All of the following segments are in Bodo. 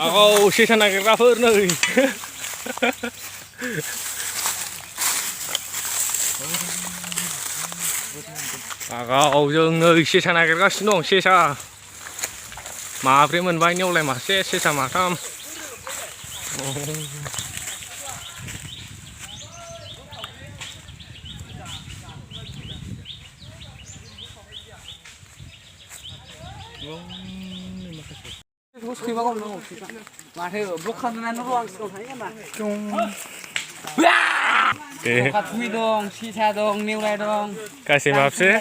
Aku sisa nagrafur nih. Aku jeung nih sisa nagrasino sisa. Maaf nih menbaiknya oleh masih sisa makam. Katmi dong, sisa dong, nilai dong. Kasih maaf sih.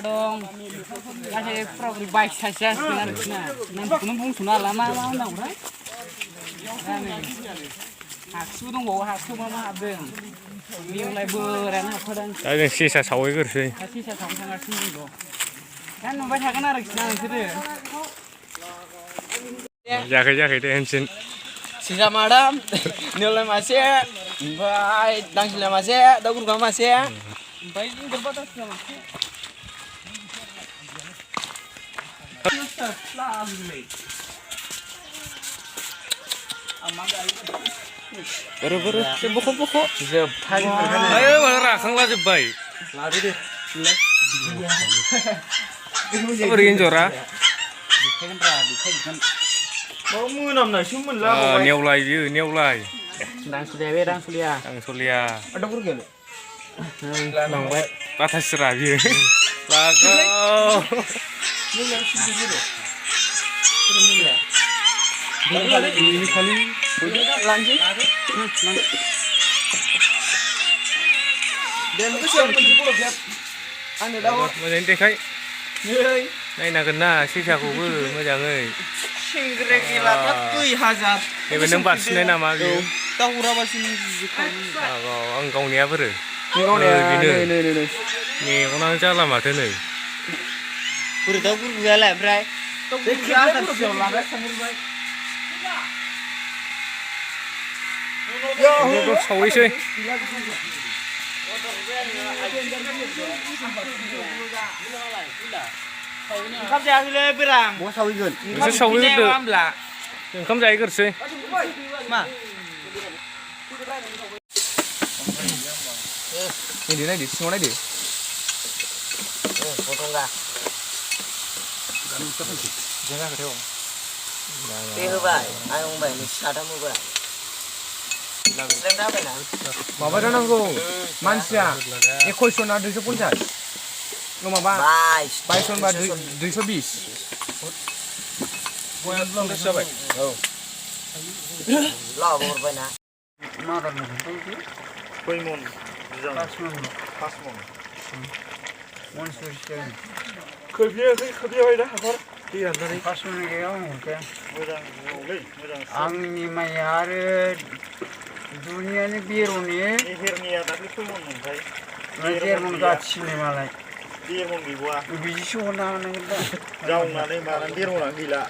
Kasih properti baik saja sebenarnya. Nanti penumpang sudah lama udah. Haksu dong bawa haksu mama abeng. Nilai beran apa dan. Ada sisa sawi kerja. Sisa sama sini dong. Kan membaca kan harus nang situ. Jaga deh engine. Sisa madam, nilai masih, baik, dang sila masih, dagun kamu masih, baik ini berbatas sama. Baru-baru, Pokok-pokok. ayo malah rakang lah baik. Lari deh. Apa bikin jora? Mau nằm này xuống mình la Neo lai. Dang sulia. Ang Surya. ada burger Nang wet atas serah dia. Lago. ini kali Lanjut. dan itu siapa penjepul ya anda dapat Mình đến khách. nih Đây là gần na sisa của bư mà chẳng ơi. singrek ilat tuh hajar Đây bên nông bát này nằm à kìa. tahu berapa sini Lago ang công nia bự. kau nih. nih Nè con đang chắc là mà thế này. Udah tahu pun gue lah, Bray. Nó có sâu ấy xí. Không ra đi berang. mau sawi gun Nó sẽ sâu ấy được. Lah. Đừng không dậy cơ xí. Mà. ini di này đi xuống này đi Potong ra. jangan ke theo Tiêu vậy, ai không bảy mình sao đâu mua vậy. Lên đó vậy nào. 마바 자나고 만시야 이 콜소나 250 이거 마바 Bye. 바이손 바 220 뭐야 너 써봐 Lo bor vậy nào. 거이몬 커피야 이다 하고 뛰어나니 आंनि माइया आरो दुनियानि बेर'नि 이헤르니야 다들 거이몬 놈사이 जेरमन गासिनो मालाय 비에몬 비고아 बिदिसो हरनो हानांगोन दा जाउनानै मानानै बेरमना गैला